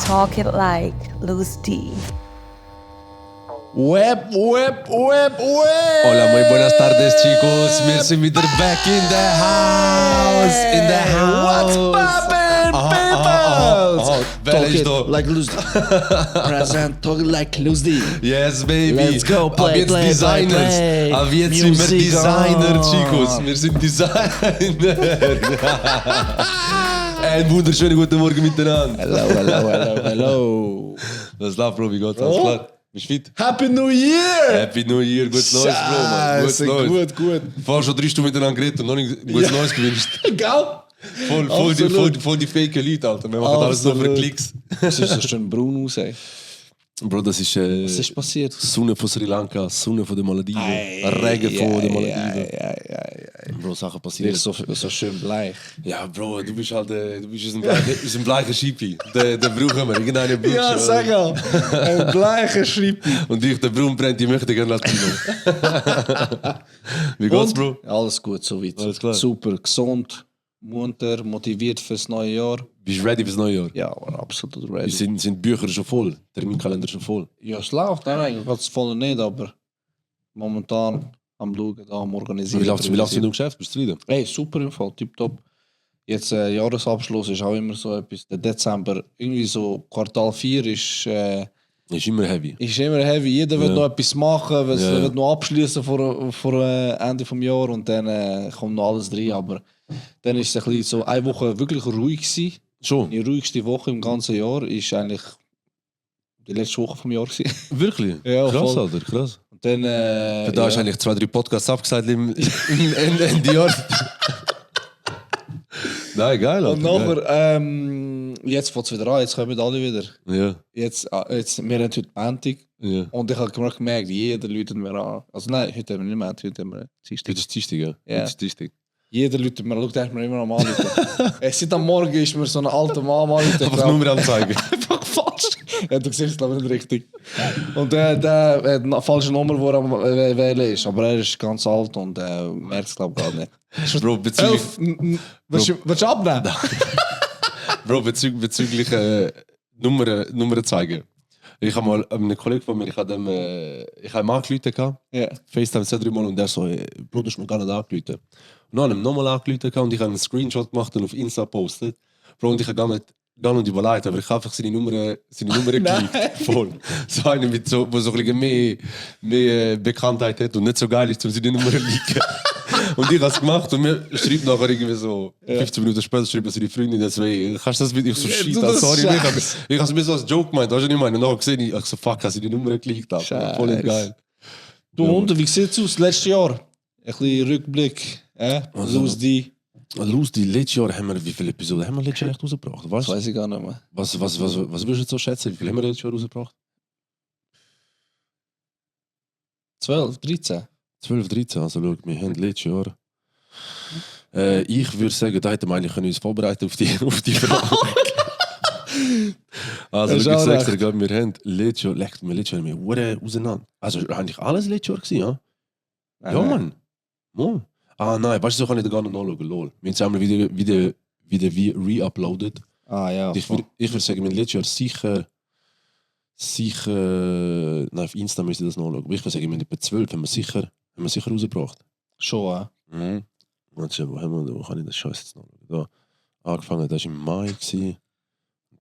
Talk it like Luz D. Web. Hola, muy buenas tardes, chicos. Wir sind wieder back in the house. In the house. What's poppin', people? Wer ist da? Like Luz D. Present, talk it like Luz D. Yes, baby. Let's go, Ab play, jetzt play, Designers. play, play. Ab jetzt sind wir Music Designer, on. Chicos. Wir sind Designer. Einen wunderschönen guten Morgen miteinander. Hello. Was läuft, Bro? Wie geht's? Alles klar? Bist du fit? Happy New Year! Happy New Year, gutes Neues, Bro, Mann. Gutes Neues. Gut. Vorher schon 3 Stunden miteinander geredet und noch nicht gutes Neues gewünscht. Gell? Voll die fake Leute, Alter. Wir machen alles nur für Absolut. Klicks. Was ist so schön braun aus, ey? Bro, das ist Was ist passiert? Sonne von Sri Lanka, Sonne von den Malediven, Regen von den Malediven. Bro, Sachen passieren. So schön bleich. Ja, Bro, du bist halt du bist ein bleicher Schippi. Den brauchen wir, irgendeinen brauchst Ja, du. sag mal. Ein bleicher Schrippi. Und ich, der Braun brennt, die möchte gerne Latino. Wie geht's, Bro? Alles gut, soweit. Alles klar. Super, gesund, munter, motiviert fürs neue Jahr. Bist du ready fürs neue Jahr? Ja, war absolut ready. Sind die Bücher schon voll? Terminkalender schon voll? Ja, es läuft eigentlich ganz voll nicht, aber momentan am Schauen, am Organisieren. Wie läuft es in dem Geschäft? Bist du zufrieden? Hey, super im Fall, tipptopp. Jetzt Jahresabschluss ist auch immer so etwas. Der Dezember, irgendwie so Quartal 4 ist Ist immer heavy. immer heavy. Jeder will Ja. noch etwas machen, will Ja. will noch abschließen vor Ende des Jahres und dann kommt noch alles rein. Aber dann ist es ein bisschen so eine Woche wirklich ruhig gewesen. Schon? Die ruhigste Woche im ganzen Jahr ist eigentlich die letzte Woche vom Jahr gewesen. Wirklich? Ja, krass, voll. Alter, krass. Und dann Da hast du eigentlich 2-3 Podcasts abgesagt im Ende Jahr. Nein, geil, Alter. und nachher, jetzt fängt es wieder an, jetzt kommen alle wieder. Geil. Jetzt, wir haben heute Montag Ja. und ich habe gemerkt, jeder läutet mir an. Also nein, heute haben wir nicht Montag, heute haben wir Dienstag. Das ist Dienstag, ja. Ja. Das ist Dienstag. Jeder läutet mir, schaut mir immer am anrufen. Seit am Morgen ist mir so ein alter Mann am anrufen. Einfach Nummer anzeigen. Einfach falsch. Ja, du siehst es glaube ich nicht richtig. Und der hat eine falsche Nummer, die er am wählen ist. Aber er ist ganz alt und merkt es glaube ich gar nicht. Bro, bezüglich, Willst du abnehmen? bezüglich Nummern zeigen. Ich habe mal einem Kollegen von mir, ich habe ihm angerufen, Ja. FaceTime 2-3 Mal und der so, Bro, du hast mir gar nicht angerufen. Und dann habe ich ihm nochmal angerufen und ich habe einen Screenshot gemacht und auf Insta gepostet. Bro, und ich habe gar nicht überlegt, aber ich habe einfach seine Nummer geklickt. Voll. So eine, mit so, wo so ein bisschen mehr Bekanntheit hat und nicht so geil ist, um seine Nummer zu liegen. Und ich habe es gemacht und mir schreibt nachher irgendwie so, 15 Minuten später schreibt seine Freundin deswegen, kannst du das mit? Ich so, shit, du, das sorry, Scheiß. ich habe es mir so als Joke gemeint, weißt du, nicht meine. Und nachher gesehen, ich so, fuck, hast du die Nummer geklickt? Alter. Voll Scheiß. geil. Du und wie sieht es aus? Letztes Jahr? Ein bisschen Rückblick. Luz D. Luz, die letztes Jahr haben wir, wie viele Episoden haben wir letztes Jahr echt rausgebracht? Das weiß ich gar nicht mehr. Was würdest du jetzt so schätzen? Wie viele haben wir letztes Jahr rausgebracht? 12, 13. 12, 13, also schau, wir haben letztes Jahr. Ich würde sagen, da hätten wir eigentlich uns vorbereiten auf die Frage. Also, Das ist ich auch sag's dir, recht. glaub, wir haben letztes Jahr wir Hure auseinander. Also eigentlich alles letztes Jahr gewesen, ja? Ja, Mann. Ja. Ah nein, weißt du, so kann ich da gar nicht nachschauen, lol. Wir haben es einmal wieder wie re-uploaded. Ah ja. Ich würd sagen, wir haben letztes Jahr sicher, nein, auf Insta müsste ich das nachschauen. Aber ich würde sagen, wir haben etwa 12, haben wir sicher rausgebracht. Schon, Mhm. Warte, wo kann ich das Scheiß jetzt nachschauen? Da, angefangen, das war im Mai. Gewesen.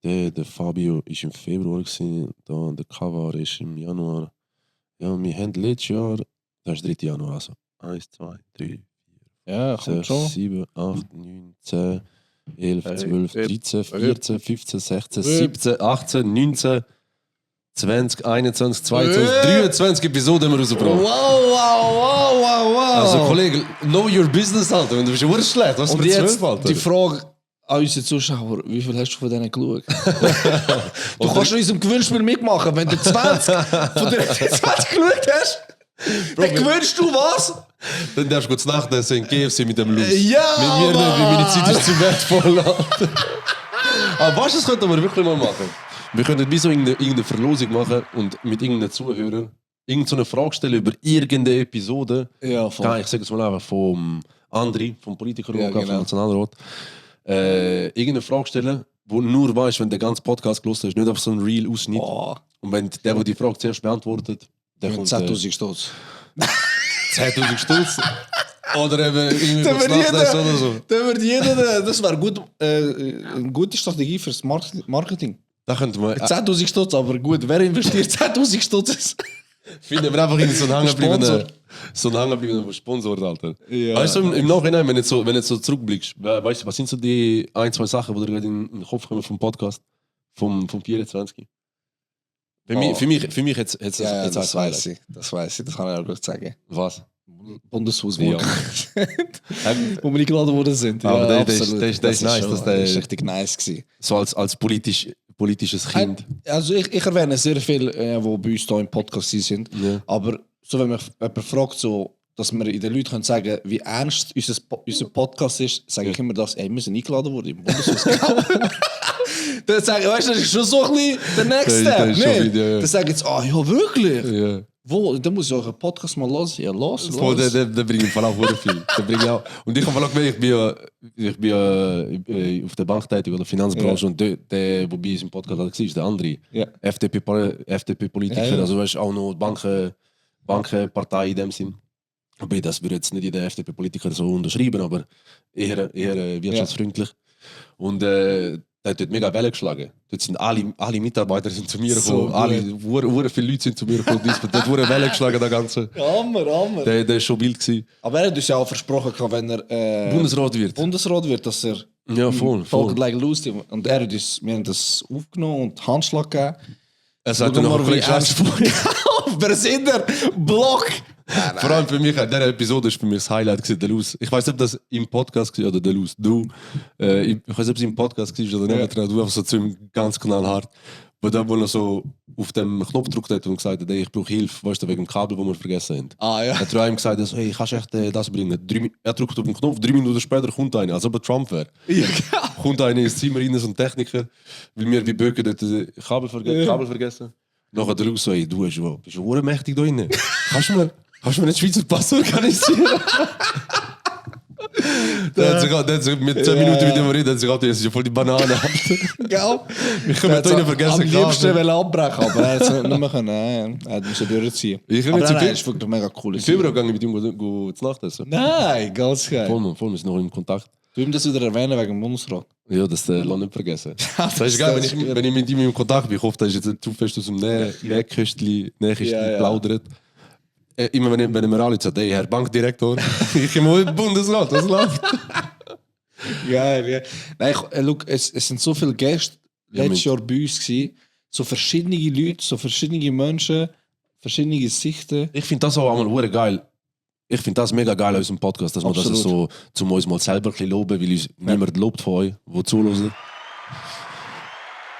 Der Fabio war im Februar. Gewesen. Da, der Kavar ist im Januar. Ja, wir haben letztes Jahr, das ist 3. Januar, also 1, 2, 3, Ja, kommt 6, schon. 7, 8, 9, 10, 11, 12, 13, Hey. 14, 15, 16, Hey. 17, 18, 19, 20, 21, 22, 23 Episoden haben wir rausgebracht. Wow. Also Kollege, know your business, Alter. Wenn du bist ja schlecht, was Und für jetzt 12, Alter? die Frage an unsere Zuschauer, wie viel hast du von denen geschaut? Du kannst in unserem Gewinnspiel mitmachen, wenn du 20 von den 20 geschaut hast. Dann gewinnst du was? Dann darfst du kurz nachdenken in KFC mit dem Luz. Ja, Mit mir nicht, weil meine Zeit Mann. ist zu wertvoll, Alter. Aber weißt du, das könnten wir wirklich mal machen. Wir könnten wie so irgendeine Verlosung machen und mit irgendeinem Zuhörer irgendeine Frage stellen über irgendeine Episode. Ja, Ja, ich sage es mal einfach vom Andri, vom Politiker, Ja, vom genau. Nationalrat. irgendeine Frage stellen, wo du nur weißt, wenn der ganze Podcast gelesen hast, nicht einfach so ein Real-Ausschnitt. Oh, Und wenn der die Frage zuerst beantwortet, der kommt 10.000 Stutz. 10.000 Stutz. Oder eben irgendwie Dann was wird Nachtessen oder so. Dann wird jeder, das wäre gut, eine gute Strategie fürs Marketing. Da könnte man... 10.000 Stutz, aber gut, wer investiert 10.000 Stutz? Finden wir einfach in so einen Sponsor. hängengebliebenen Sponsor, Alter. Ja. Weißt du, im Nachhinein, wenn du so zurückblickst, weißt du, was sind so die ein, zwei Sachen, die dir gerade in den Kopf kommen vom Podcast, vom 24? Für mich jetzt Ja, als das Highlight. weiß ich. Das weiß ich, das kann ich auch gut sagen. Was? Bundeshaus, Ja. wo wir eingeladen worden sind. Aber der ist absolut. nice, dass das der- ist richtig nice gewesen. So als politisches Kind. Also ich erwähne sehr viel, die bei uns hier im Podcast sind. Ja. Aber so, wenn mich jemand fragt, so, dass wir in den Leuten können sagen, wie ernst unser Podcast ist, sage ich immer das, ey, wir sind eingeladen worden im Bundeshaus. Dann sage ich, weißt du, das ist schon so ein bisschen der Next Das Step. ist schon nicht? wieder, ja. Dann sage ich jetzt, ja, wirklich? Ja. Wo? Dann muss ich auch einen Podcast mal hören. Ja, los. Voll, der bringt im Fall auch sehr viel. Der bringt auch. Und ich habe auch gemerkt, ich bin auf der Bank tätig oder Finanzbranche und der, der bei uns im Podcast war, ist der andere. Ja. FDP-Politiker, Ja, ja. also weißt auch noch Bankenpartei in dem Sinn. Aber das würde jetzt nicht jeder FDP-Politiker so unterschreiben, aber eher wirtschaftsfreundlich. Und der hat dort mega Welle geschlagen. Dort sind alle Mitarbeiter sind zu mir So gekommen, hure viele Leute sind zu mir gekommen. Der hat hure Welle geschlagen, der ganze. Hammer. Der ist schon wild gewesen. Aber er hat uns ja auch versprochen, wenn er Bundesrat wird. Bundesrat wird, dass er Ja, voll. Talk Like Lucy. Und er hat uns, wir haben das aufgenommen und Handschlag gegeben. Er sagt Schau noch mal, ein wie bisschen ernst- Wer sind der? Block! Vor allem für mich, diese Episode ist für mich das Highlight gewesen, der Luz. Ich weiß nicht, ob das im Podcast war oder der Luz, du. Ich weiß nicht, ob es im Podcast war oder nicht, du einfach so zu ihm ganz knallhart. Wo er so auf dem Knopf gedrückt hat und gesagt hat, ey, ich brauche Hilfe, weißt du, wegen dem Kabel, das wir vergessen haben. Ah ja. Er hat ihm gesagt, so, hey, kannst du echt das bringen? Er drückt auf den Knopf, 3 Minuten später kommt einer, als ob er Trump wäre. Ja, Kommt einer ins Zimmer rein, so ein Techniker, weil wir wie Böcke dort Kabel vergessen. Nachher der Luz so, hey, du bist schon mächtig da drin. Kannst du mir einen Schweizer Pass organisieren? Der hat sich mit 10 Minuten mit dem reden, der hat sich gedacht, das ist ja voll die Banane. Gell? Wir können da nicht vergessen. Am liebsten will abbrechen, aber er hat es nicht mehr können. Er musste durchziehen. Ich Aber bin zu nein, viel. ist wirklich mega cool. Ich bin gegangen mit ihm zu Nacht essen. Nein, ganz geil. Voll, wir sind noch im Kontakt. Du ihm das wieder erwähnen wegen dem Bundesrat. Ja, das lass nicht vergessen. Das Das ist geil, ist wenn ich mit ihm in Kontakt bin. Ich hoffe, dass ist jetzt zu fest aus dem Nähkästchen Ja. plaudert. Immer wenn er mir alle sagt, hey, Herr Bankdirektor, ich komme im Bundesrat, was läuft? Geil, ja. Nein, look, es sind so viele Gäste Ja, letztes Jahr bei uns gewesen. So verschiedene Leute, so verschiedene Menschen, verschiedene Sichten. Ich finde das auch einmal geil. Ich finde das mega geil an unserem Podcast, dass wir das Absolut. so zum uns mal selber ein bisschen loben, weil uns niemand lobt von euch, die zuhören.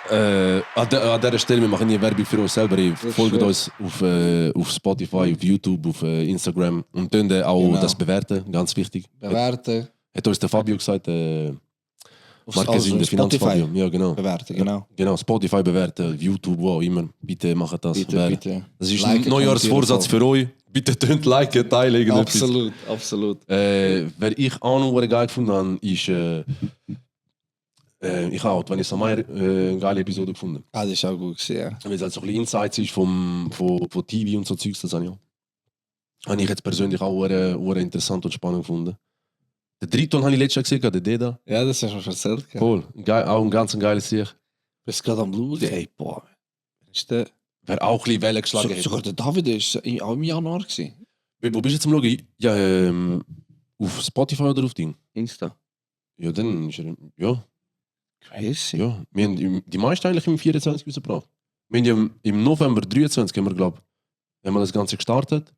An dieser Stelle, wir machen nie Werbung für uns selber. Ihr folgt schön. uns auf Spotify, auf YouTube, auf Instagram und dann auch Genau. das bewerten, ganz wichtig. Bewerten. Hat uns der Fabio gesagt, Marketing, Also der Spotify Finanzfabio. Ja, genau. bewerten, genau. Genau, Spotify bewerten, YouTube, wo auch immer. Bitte macht das. Bitte. Das ist Liken, ein Neujahrsvorsatz kommentieren, für euch. Bitte tönt liken, teilen, irgendetwas. Absolut. Wer ich auch noch geil gefunden habe, ist. Ich habe auch Vanessa Meyer eine geile Episode gefunden. Ah, das ist auch gut gewesen, ja. Weil es halt so ein bisschen Insights ist von TV und so Zeugs, das habe ich auch. Habe ich jetzt persönlich auch sehr interessant und spannend gefunden. Der Triton habe ich letztes Jahr gesehen, der Deda. Ja, das hast du schon erzählt. Gell? Voll. Geil, auch ein ganz geiles Sieg. Bist gerade am Blut? Ey, boah. Ist der, Wer auch ein bisschen Wellen geschlagen hat. sogar der David ist auch im Januar gewesen. Wo bist du jetzt am Schauen? Ja, auf Spotify oder auf Ding? Insta. Ja, dann ist er. Ja, Crazy. ja. Wir haben die meisten eigentlich im 24 rausgebracht. Wir haben ja im November 23 haben wir das Ganze gestartet.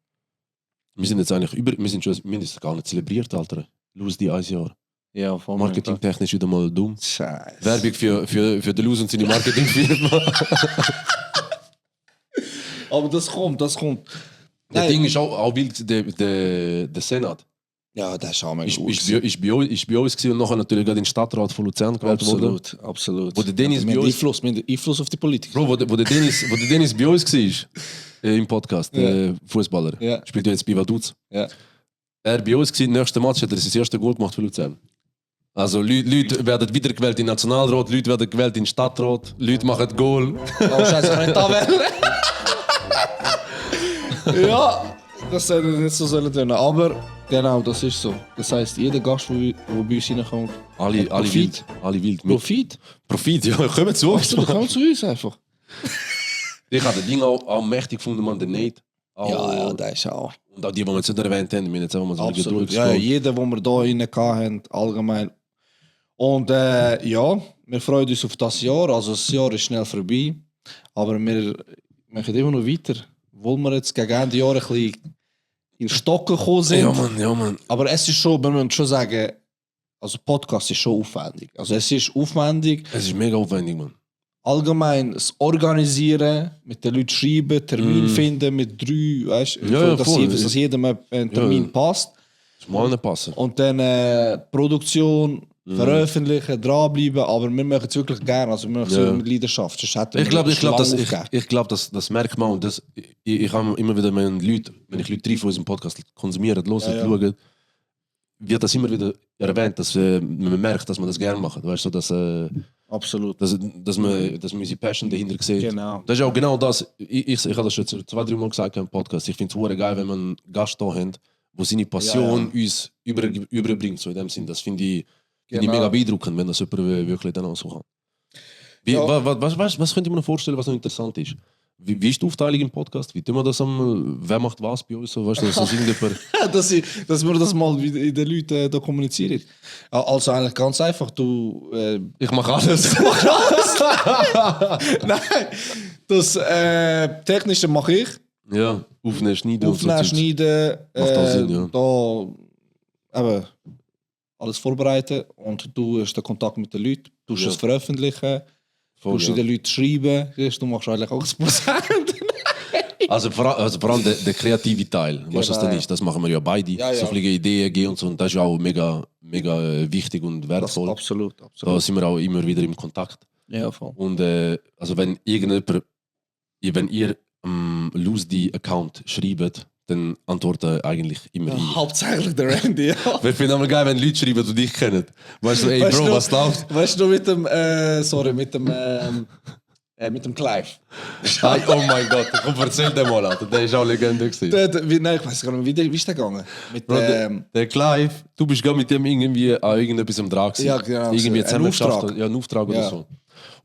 Wir sind jetzt eigentlich wir haben es gar nicht zelebriert, Alter. Los die 1 Jahr. Ja, voll. Marketingtechnisch wieder mal dumm. Scheiße. Werbung für den Luz und seine Marketingfirma. Aber das kommt. Das Nein. Ding ist auch wild, der Senat. Ja, das ist auch mega Ist gut. bei uns gewesen und nachher natürlich gerade in den Stadtrat von Luzern gewählt worden. Absolut. Wo der Dennis wir bei haben uns- Einfluss, wir haben Einfluss auf die Politik. Bro, wo der Dennis bei uns war, im Podcast, Ja. Fußballer, Ja. spielt ja jetzt bei Vaduz. Ja. Er bei uns war, im nächsten Match hat er sein erstes Goal gemacht für Luzern. Also Leute werden wiedergewählt in Nationalrat, Leute werden gewählt in Stadtrat, Leute machen Goal. Oh Scheiße, ich kann nicht da wählen. Ja, das sollte nicht so tun. Aber genau, das ist so. Das heisst, jeder Gast, der bei uns reinkommt, Alle Profit. wild. Alle wild. Profit. Profit, ja, kommen zu uns. Absolut, komm zu uns einfach. Ich habe das Ding auch mächtig gefunden, man, der Nate. Ja, das ist auch. Und auch die wir jetzt nicht erwähnt haben, wir haben jetzt einfach mal so Absolut. Ja, jeder, den wir hier rein hatten, allgemein. Und ja, wir freuen uns auf das Jahr. Also das Jahr ist schnell vorbei. Aber wir machen immer noch weiter. Obwohl wir jetzt gegen Ende Jahr ein bisschen in Stocken gekommen sind. Ja, Mann. Aber es ist schon, wir müssen schon sagen, also Podcast ist schon aufwendig. Also es ist aufwendig. Es ist mega aufwendig, Mann. Allgemein das Organisieren, mit den Leuten schreiben, Termin finden mit 3, weißt du, Ja, dass, voll. dass jedem ein Termin passt. Das muss mal nicht passen. Und dann Produktion, veröffentlichen, dranbleiben, aber wir machen es wirklich gerne, also wir machen es mit Leidenschaft. Sonst hätten wir Ich glaube, schon lange das, aufgegeben. das merkt man. Und das, ich habe immer wieder, wenn ich Leute treffe, die unseren Podcast konsumieren, hören, schauen, wird das immer wieder erwähnt, dass man merkt, dass man das gerne macht. Weißt du, dass Absolut. dass man unsere Passion dahinter sieht. Genau. Das ist auch genau das. Ich habe das schon 2-3 Mal gesagt im Podcast. Ich finde es geil, wenn man einen Gast da hat, der seine Passion uns überbringt. So in dem Sinn. Das finde ich mega beeindruckend, wenn das jemand wirklich dann auch so kann. Was könnt ihr mir noch vorstellen, was noch interessant ist? Wie ist die Aufteilung im Podcast? Wie tun wir das wer macht was bei uns? So, weißt du, dass wir das mal in den Leuten da kommunizieren. Also eigentlich ganz einfach, ich mache alles. Nein, das Technische mache ich. Ja, aufnehmen, schneiden. Aufnehmen, schneiden. Macht auch Sinn, ja. Da eben alles vorbereiten und du hast den Kontakt mit den Leuten, du es veröffentlichen, du musst den Leuten schreiben, du machst eigentlich auch 80%. Also vor allem der kreative Teil, was das dann ist, das machen wir ja beide. Ja. So viele Ideen geben und so, und das ist ja auch mega wichtig und wertvoll. Absolut. Da sind wir auch immer wieder im Kontakt. Ja, voll. Und also wenn ihr Loose-D-Account schreibt, dann antworten eigentlich immer ich. Hauptsächlich der Randy, ja. Ich finde es geil, wenn Leute schreiben, die dich kennen. Weißt du, ey Bro, was läuft? Weißt du, mit dem Clive. Oh mein Gott, komm, erzähl den mal, Alter. Der ist auch Legende gewesen. Nein, ich weiß gar nicht, wie ist der gegangen? Mit, Bro, der Clive, du bist gerade mit dem irgendwie an irgendetwas am Draht gewesen. Ja, genau. Irgendwie Ein Auftrag. Ja, ein Auftrag oder so.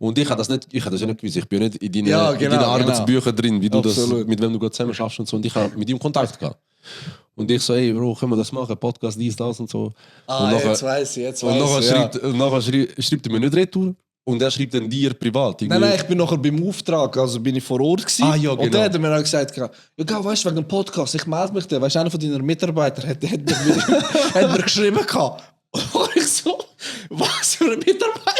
Und ich habe das ja nicht gewusst. Ich bin nicht in deinen Ja, in deinen Arbeitsbüchern drin, wie du Absolut. das, mit wem du gerade zusammen schaffst und so. Und ich habe mit ihm Kontakt gehabt. Und ich so, ey Bro, können wir das machen? Podcast, dies, das und so. Und nachher, jetzt weiß ich. und nachher schreibt er mir nicht retour. Und er schreibt dann dir privat. Nein, ich bin nachher beim Auftrag, also bin ich vor Ort gewesen. Ah, ja, Und genau. der hat mir auch gesagt, ja, weißt du, wegen dem Podcast, ich melde mich da. Weißt du, einer von deinen Mitarbeitern hat mir geschrieben gehabt. Und ich so, was für ein Mitarbeiter?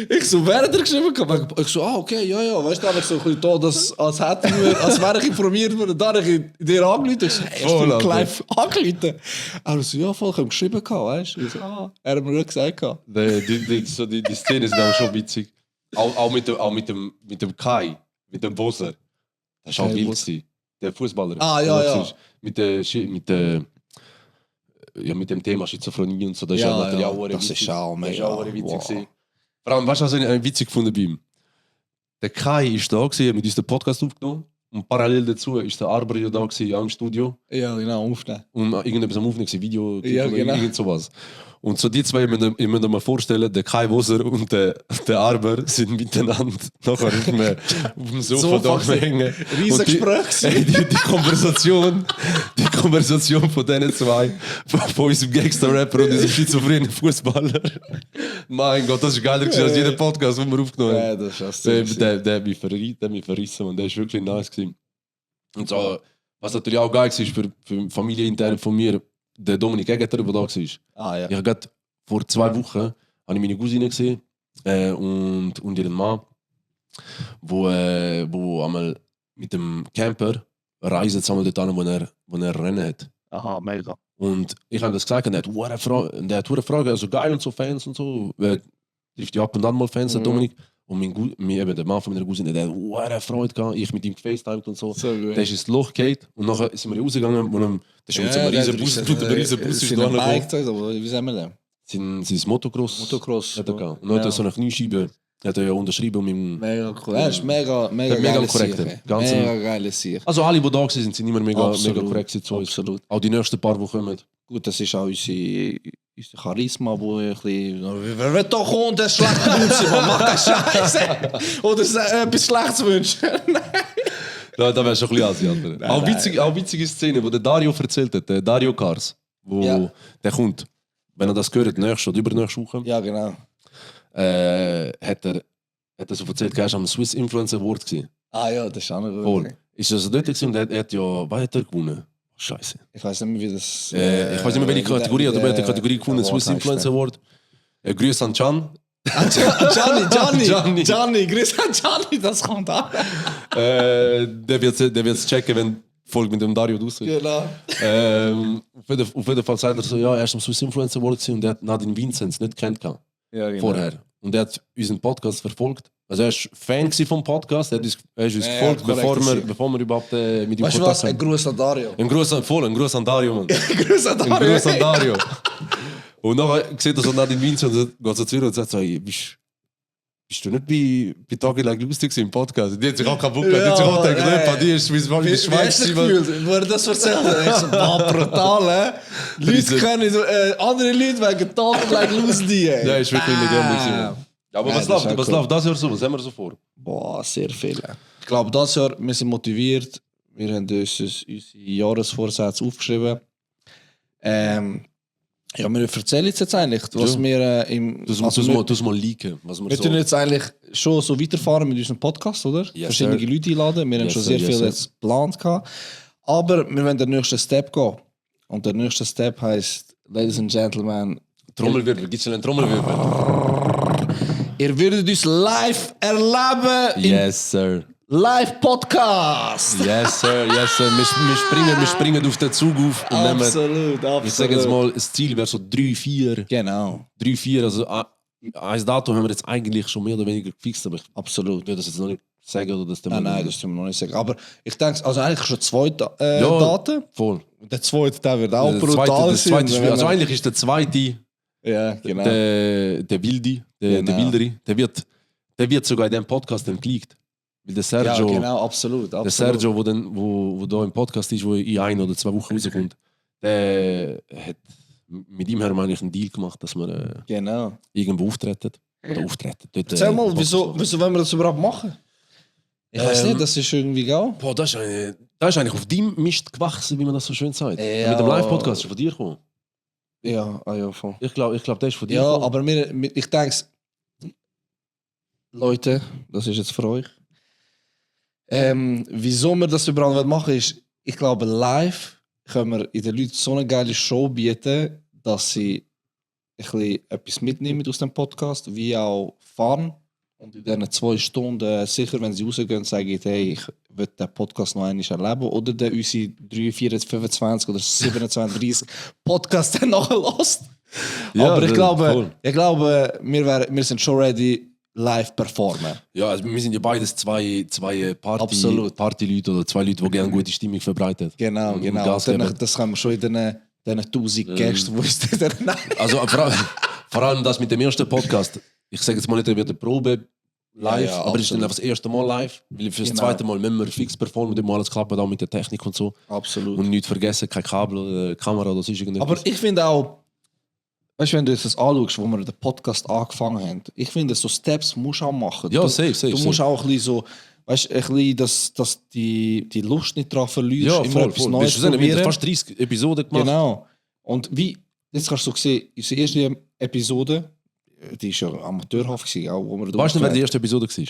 Ich so, wer hat er geschrieben gehabt? Ich so, okay, ja. Weißt du, dann habe ich so ein bisschen da, als wäre ich informiert worden. Dann habe ich dir angerufen. Ich so, hey, hast du Clive angerufen? Er so, ja, voll, ich habe geschrieben gehabt, weißt du? Ich so, er hat mir gut gesagt gehabt. Die Szene ist dann schon witzig. Auch mit dem Kai, mit dem Bosser. Das war auch wild gewesen. Der Fußballer. Ja. Mit dem Thema Schizophrenie und so. Das ist ja natürlich auch das ist auch mega witzig gewesen. Vor allem, weißt du, was ich witzig gefunden bei ihm? Der Kai ist da gewesen, mit uns den Podcast aufgenommen. Und parallel dazu ist der Arber ja da gewesen, auch im Studio. Ja, genau, aufnehmen. Und irgendetwas am Aufnehmen, Video, Ja, genau. irgend sowas. Und so die zwei, ich muss mir vorstellen, der Kai Woser und der Arber sind miteinander nachher auf dem Sofa da hängen. Riesengespräch. Die Konversation von diesen zwei, von unserem Gangster-Rapper und unserem schizophrenen Fußballer. Mein Gott, das ist geiler als jeder Podcast, den wir aufgenommen haben. Ja, das ist das. Der hat mich verrissen und der ist wirklich nice gewesen. Und so, was natürlich auch geil war für Familie intern von mir, der Dominik Egeter, der da war. Ja. Ich habe gerade vor 2 Wochen habe ich meine Cousine gesehen und ihren Mann, wo einmal mit dem Camper reisen zusammen dort an, wo er Rennen hat. Aha, mega. Und ich habe das gesagt und er hat eine Frage, also geil und so Fans und so. Trifft ja ab und an mal Fans, der Dominik. Und eben der Mann von meiner Cousine, der hat eine Freude gehabt. Ich mit ihm gefacetimed und so. Der ist ins Loch gefallen und nachher sind wir rausgegangen. Das ist mit einem riesen Bus. Wie sagen wir denn? sein Motocross. Motocross. Hat er gehabt. Und dann hat er so eine Kniescheibe. Hat er ja unterschrieben mit dem... Mega cool. Er ist mega mega korrekt. Mega geile Sieg. Also alle, die da sind immer mega Absolut. korrekt zu uns. Absolut. Auch die nächsten paar, die kommen. Gut, das ist auch unser Charisma, wo ein bisschen... Wer will doch kommen, der ist schlecht Grüße, man macht keine Scheiße. Oder etwas Schlechtes wünschen. Ja, da wärst du ein bisschen Asiater. Auch witzige Szene, wo der Dario erzählt hat, der Dario Kars, wo der kommt, wenn er das gehört, nächste oder übernächste Woche, Ja, genau. hat er so erzählt, er war am Swiss Influencer Award gewesen. Ah ja, das ist auch noch Voll. gut. Ist das dort gewesen und er hat ja, was hat er gewonnen? Scheiße. Ich weiß nicht mehr, wie das... Ich weiß nicht mehr, welche Kategorie, aber er hat die Kategorie gewonnen, Swiss Influencer Award. Grüße an Can. Gianni, grüß an Gianni, das kommt an. Der wird es checken, wenn die Folge mit dem Dario raus ist. Genau. Auf jeden Fall sagt er so, ja, er ist am Swiss Influencer Award gewesen und er hat Nadine Vinzenz nicht kennt Ja, genau. vorher. Und er hat unseren Podcast verfolgt. Also er war Fan vom Podcast, er ist uns gefolgt, korrekt, bevor wir überhaupt mit ihm Weißt du Kontakt was? Ein Gruß an Dario. Ein Gruß an Dario, Mann. Grüß an Ein Gruß an Dario. Und dann sieht er so nach den Vinzenz und geht so zu ihr und sagt so, hey, bist du nicht bei Tage Like lustig im Podcast? Die hat sich auch kaputt gemacht. Die hat sich auch gedacht, die ist wie Wie hast du gefühlt, wo er das erzählt hat? Ich so, boah, brutal, Leute können, andere Leute wegen Tage Like lustig. Ja, ist wirklich legendär. Ja, aber Nein, was das ist läuft auch cool. das Jahr so? Was haben wir so vor? Boah, sehr viele. Ich glaube, das Jahr, wir sind motiviert. Wir haben uns unsere Jahresvorsätze aufgeschrieben. Ja, wir erzählen jetzt eigentlich, was wir im... Du wir musst mal leaken, was wir tun so... jetzt eigentlich schon so weiterfahren mit unserem Podcast, oder? Yes, Verschiedene sir. Leute einladen. Wir haben Yes, schon sir, sehr yes, viel sir. jetzt geplant gehabt. Aber wir wollen den nächsten Step gehen. Und der nächste Step heisst, Ladies and Gentlemen, Trommelwirbel, gibt's einen Trommelwirbel? ihr würdet uns live erleben im Yes, sir. Live-Podcast. Yes, sir, yes, sir. Wir springen auf den Zug auf und nehmen... Absolut, absolut. Ich sage jetzt mal, das Ziel wäre so 3-4. Genau, 3-4, also ein Datum haben wir jetzt eigentlich schon mehr oder weniger gefixt, aber ich absolut. will das jetzt noch nicht sagen oder das Nein, das können wir noch nicht sagen. Aber ich denke, also eigentlich schon zwei Daten. voll. Der zweite, der wird auch Der brutal zweite sein. ist, also eigentlich ist der zweite Ja, genau. der Wildi, der Genau. Wilderi, der wird sogar in dem Podcast dann geleakt. Weil der Ja, Sergio, genau, absolut. der Sergio, wo da im Podcast ist, wo in 1 oder 2 Wochen rauskommt, der hat mit ihm haben wir eigentlich einen Deal gemacht, dass wir Genau. irgendwo auftreten. Oder auftreten. Dort, Erzähl mal, Podcast wieso wollen wir das überhaupt machen? Ich weiß nicht, das ist irgendwie geil. Boah, das ist eigentlich auf deinem Mist gewachsen, wie man das so schön sagt. Ja. Mit dem Live-Podcast ist von dir gekommen. Ja, voll. Ich glaube, der ist von dir Ja, gekommen. aber ich denke, Leute, das ist jetzt für euch. Wieso wir das überall machen ist, ich glaube, live können wir in den Leuten so eine geile Show bieten, dass sie ein bisschen etwas mitnehmen aus dem Podcast, wie auch fahren. Und in diesen 2 Stunden sicher, wenn sie rausgehen, sagen, hey, ich will den Podcast noch einmal erleben. Oder der unsere 3, 24, 25 oder 27, 30 Podcast dann nachher lässt. Ja, Aber ich voll. glaube, wir sind schon ready, live performen. Ja, also wir sind ja beides zwei Absolut. Party-Leute oder 2 Leute, die gerne gute Stimmung verbreiten. Genau, Und genau. Gas Und dann, geben. das können wir schon in diesen 1000 Gästen, wo uns dann... Also vor allem das mit dem ersten Podcast. Ich sage jetzt mal nicht, er wird eine Probe live, Ja, ja, aber es ist dann absolut. einfach das erste Mal live. Weil für das Genau. zweite Mal müssen wir fix performen, dann muss alles klappen, auch mit der Technik und so. Absolut. Und nichts vergessen, kein Kabel oder Kamera oder sonst irgendetwas. Aber ich finde auch, weißt du, wenn du das anschaust, wo wir den Podcast angefangen haben, ich finde, so Steps musst du auch machen. Ja, du, safe. Du musst auch ein bisschen so, weißt du, ein bisschen, dass die Lust nicht daran verlierst, ja, immer voll, etwas voll. Neues Wir haben probieren. fast 30 Episoden gemacht. Genau. Und wie, jetzt kannst du so sehen, unsere erste Episode, die war ja amateurhaft gewesen, auch, wo wir da Weißt du, wer die aufgenommen erste Episode war?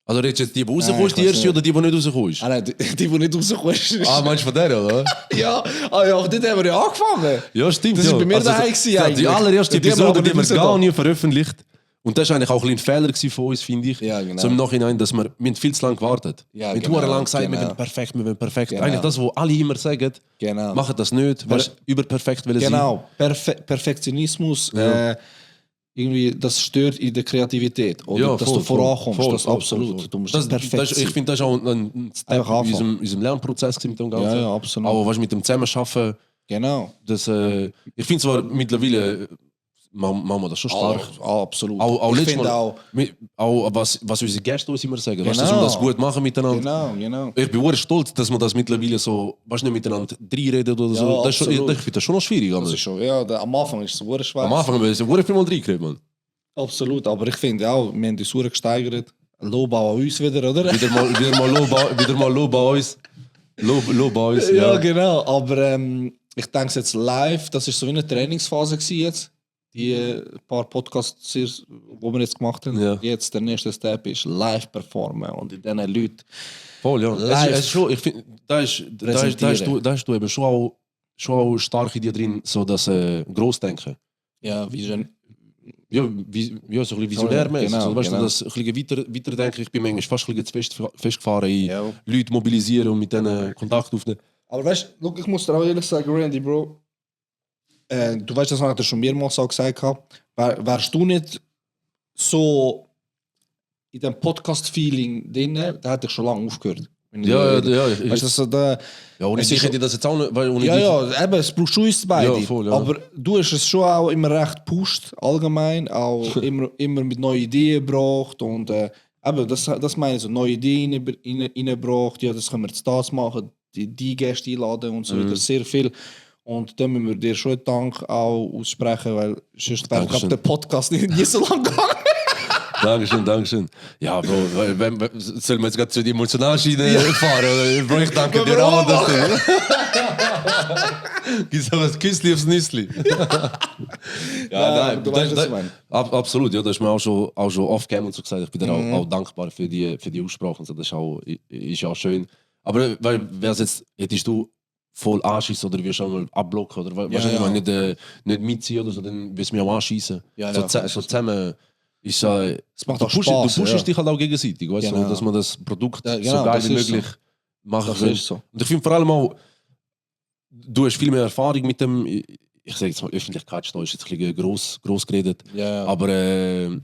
Also redest du jetzt die rausgekommen Nein, ist, die ich weiß erste nicht. oder die nicht rausgekommen ist? haben. Nein, die nicht rausgekommen ist. Meinst du von der, oder? Ja, aber dort haben wir ja angefangen. Ja, stimmt. Das ja. ist bei mir daheim gewesen Die eigentlich. allererste Die haben wir aber Episode, die nicht wir gar rausgebracht. nie veröffentlicht. Und das war eigentlich auch ein Fehler gewesen von uns, finde ich. Ja, genau. So im Nachhinein, dass wir haben viel zu lange gewartet. Ja, wir genau, haben lang gesagt, genau. wir wollen perfekt. Genau. Eigentlich das, was alle immer sagen, Genau. machen das nicht, weil überperfekt wollen Genau, Perfektionismus, Ja. irgendwie, das stört in der Kreativität. Oder Ja, dass voll, du vorankommst, voll, das voll, absolut. voll. Du musst Das, perfekt das, ich sein. finde, das ist auch ein Step Einfach in anfangen. unserem Lernprozess gewesen mit dem Ganzen. Ja, absolut. Aber was mit dem Zusammenarbeiten Genau. Das, ich finde zwar mittlerweile, machen wir das schon stark. Absolut. Auch ich letztes finde Mal, auch was unsere Gäste uns immer sagen, weißt du, dass wir Genau. das gut machen miteinander. Genau. Ich bin sehr stolz, dass man das mittlerweile so, weißt du, nicht miteinander reinredet oder so. Ja, Das ist schon, absolut. ich finde das schon noch schwierig. Das ist schon, ja, am Anfang ist es sehr schwer. Am Anfang haben wir so viel mal reingeredet, man. Absolut, aber ich finde auch, wir haben die Sauer gesteigert. Lob auch an uns wieder, oder? Wieder mal Lob bei uns. Lob bei uns, Ja, ja. genau. Aber ich denke jetzt live, das ist so wie eine Trainingsphase gewesen jetzt. Die paar Podcasts, die wir jetzt gemacht haben. Ja. Jetzt der nächste Step ist live performen und in diesen Leuten. Voll, ja. Live. Es ist schon, ich finde, da hast du eben schon auch stark in dir drin, so das Grossdenken. Ja, wie schon. Ja, so ein bisschen visionärmäßig. Genau, So, weißt genau. du, das ein bisschen weiterdenken. Ich bin manchmal fast ein bisschen zu festgefahren in Ja. Leute mobilisieren und mit denen Kontakt aufnehmen. Aber weißt du, ich muss dir auch ehrlich sagen, Randy, Bro, du weißt, das habe ich dir schon mehrmals auch gesagt. Wärst du nicht so in dem Podcast-Feeling drin, da hätte ich schon lange aufgehört. Ja. Weißt du, so da, Ja, ohne es dich ist- hätte ich das jetzt auch nicht. Weil ohne ja, dich, ja, eben, es braucht schon uns beide. Ja, voll, ja. Aber du hast es schon auch immer recht gepusht, allgemein, auch immer mit neuen Ideen gebracht und eben, das meine ich so, neue Ideen reingebracht, ja, das können wir jetzt das machen, die Gäste einladen und so weiter, sehr viel. Und da müssen wir dir schon einen Dank auch aussprechen, weil sonst wäre Dankeschön. der Podcast nie so lang gegangen. Dankeschön. Ja, Bro, sollen wir jetzt gerade zu die Emotionalschiene fahren? Oder? Bro, ich danke dir auch. Dass du... Gibst aber ein Küssli aufs Nüssli. Ja, du weißt, was ich meine. Absolut, ja, das ist mir auch schon off-cam und so gesagt. Ich bin dir auch dankbar für die Aussprache. Und so. Das ist ja auch schön. Aber wär's jetzt, hättest du voll anschissen oder wirst du auch mal abblocken? Oder wahrscheinlich ja. mal nicht mitziehen oder so, dann wirst du mich auch anschießen. Ja, so, ja, so zusammen ist ja. Es macht Du auch Spaß. pushst ja. dich halt auch gegenseitig, weißt du, Genau. dass man das Produkt Ja, so genau, geil das wie ist möglich machen Das kann. ist so. Und ich finde vor allem auch, du hast viel mehr Erfahrung mit dem, ich sage jetzt mal, Öffentlichkeitsstau ist jetzt ein bisschen gross geredet, Ja. aber ein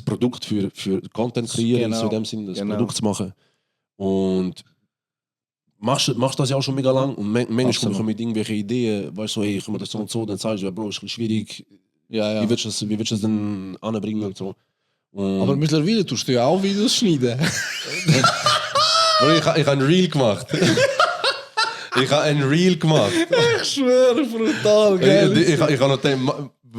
Produkt für Content kreieren, Genau. so in dem Sinne, das Genau. Produkt zu machen. Und machst das ja auch schon mega lang und manchmal Absolut. kommen mit irgendwelchen Ideen, weißt du, hey, ich kann mir das so und so, dann sagst du, ja, Bro, ist ein bisschen schwierig, Ja. wie willst du das denn anbringen und so. Und Aber mittlerweile tust du ja auch Videos schneiden. Bro, ich habe ein Reel gemacht. Ich Ich schwöre, brutal, Ich habe noch den